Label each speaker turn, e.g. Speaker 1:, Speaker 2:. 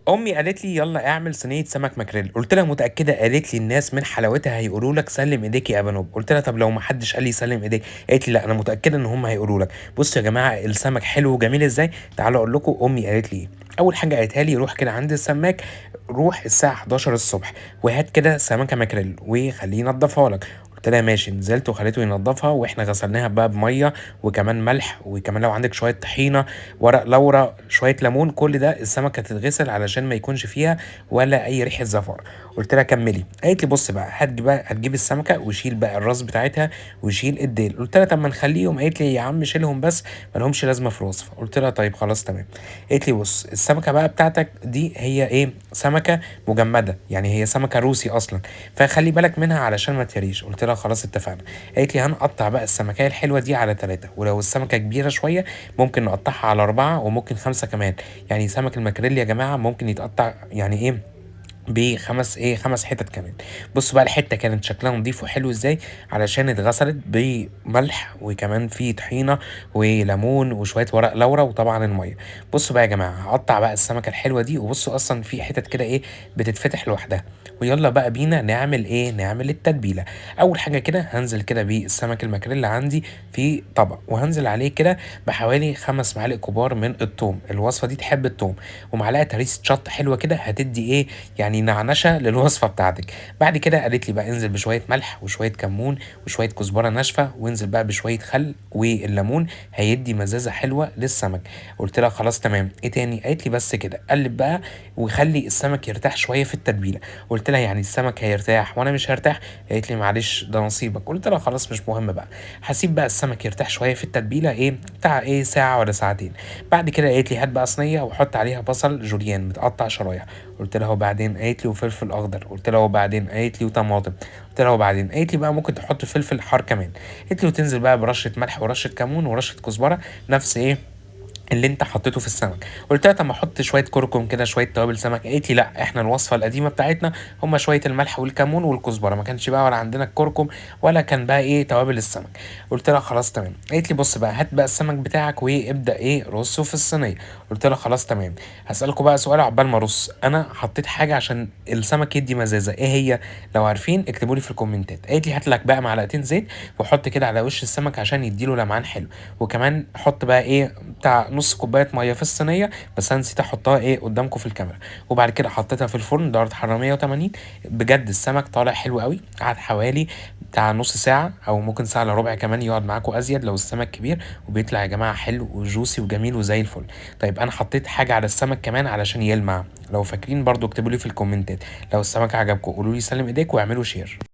Speaker 1: امي قالت لي يلا اعمل صينية سمك ماكريل. قلت لها متاكده؟ قالت لي الناس من حلاوتها هيقولوا لك سلم ايديك يا ابانوب. قلت لها طب لو ما حدش قال لي سلم ايديك؟ قالت لي لا انا متاكدة ان هم هيقولوا لك. بصوا يا جماعة السمك حلو وجميل ازاي، تعالوا اقول لكم امي قالت لي ايه. اول حاجة قالتها لي روح كده عند السماك، روح الساعة 11 الصبح وهات كده سمكة ماكريل وخليه ينضفها لك. قلت لها ماشي. نزلت وخليته ينضفها واحنا غسلناها بقى بميه وكمان ملح، وكمان لو عندك شوية طحينه، ورق لورا، شوية ليمون، كل ده السمكة تتغسل علشان ما يكونش فيها ولا اي ريحه زفار. قلت لها كملي. قالت لي بص بقى هتجيب السمكة وشيل بقى الراس بتاعتها وشيل الديل. قلت لها طب ما نخليهم. قالت لي يا عم شيلهم بس ما لهمش لازمه في الوصفة. قلت لها طيب خلاص تمام. قالت لي بص السمكة بقى بتاعتك دي هي ايه؟ سمكة مجمده، يعني هي سمكة روسي اصلا، فخلي بالك منها علشان ما تهريش. قلت لها خلاص اتفقنا. قالت لي هنقطع بقى السمكيه الحلوة دي على 3، ولو السمكة كبيرة شوية ممكن نقطعها على 4 وممكن 5 كمان. يعني سمك الماكريل يا جماعة ممكن يتقطع يعني ايه بخمس ايه 5 حتت كمان. بصوا بقى الحتة كانت شكلها نضيف وحلو ازاي، علشان اتغسلت بملح وكمان في طحينه وليمون وشوية ورق لورا وطبعا المية. بصوا بقى يا جماعة هقطع بقى السمكة الحلوة دي، وبصوا اصلا في حتت كده ايه بتتفتح لوحدها. ويلا بقى بينا نعمل ايه؟ نعمل التتبيله. اول حاجة كده هنزل كده بالسمك الماكريل عندي في طبق، وهنزل عليه كده بحوالي 5 معالق كبار من الثوم. الوصفة دي تحب الثوم، ومعلقة هريسه شطه حلوة كده هتدي ايه يعني نعنشه للوصفه بتاعتك. بعد كده قالت لي بقى انزل بشوية ملح وشوية كمون وشوية كزبره ناشفة، وانزل بقى بشوية خل والليمون، هيدي مزازه حلوة للسمك. قلت لها خلاص تمام. ايه تاني؟ قالت لي بس كده، قلب بقى وخلي السمك يرتاح شوية في التتبيله. قلت لها يعني السمك هيرتاح وانا مش هرتاح؟ قالت لي معلش ده نصيبك. قلت لها خلاص مش مهم بقى، هسيب بقى السمك يرتاح شوية في التتبيله ايه بتاع ايه ساعة ولا ساعتين. بعد كده قالت لي هات بقى صينية وحط عليها بصل جوليان متقطع شرايح. قلت لها وبعدين؟ قالت لي وفلفل اخضر. قلت لها وبعدين؟ قالت لي وطماطم. قلت لها وبعدين؟ قالت لي بقى ممكن تحط فلفل حار كمان. قالت لي وتنزل بقى برشه ملح ورشه كمون ورشه كزبره، نفس ايه اللي انت حطيته في السمك. قلت لها طب ما احط شوية كركم كده، شوية توابل سمك. قالت لي لا احنا الوصفة القديمة بتاعتنا هما شوية الملح والكمون والكزبره، ما كانش بقى ولا عندنا الكركم ولا كان بقى ايه توابل السمك. قلت لها خلاص تمام. قالت لي بص بقى هات بقى السمك بتاعك وابدا ايه رصه في الصينية. قلت لها خلاص تمام. هسالكم بقى سؤال عقبال ما ارص، انا حطيت حاجة عشان السمك يدي مزازه، ايه هي؟ لو عارفين اكتبوا لي في الكومنتات. قالت لي هات لك بقى معلقتين زيت وحط كده على وش السمك عشان يديله لمعان حلو، وكمان حط بقى ايه بتاع نص كوباية مية في الصينية، بس انا نسيت احطها ايه قدامكم في الكاميرا. وبعد كده حطيتها في الفرن درجه حرارة 180. بجد السمك طالع حلو قوي، قعد حوالي بتاع نص ساعة او ممكن ساعة الا ربع كمان، يقعد معاكم ازيد لو السمك كبير، وبيطلع يا جماعة حلو وجوسي وجميل وزي الفل. طيب انا حطيت حاجة على السمك كمان علشان يلمع، لو فاكرين برضو اكتبوا لي في الكومنتات. لو السمك عجبكم قولوا لي سلم ايديك واعملوا share.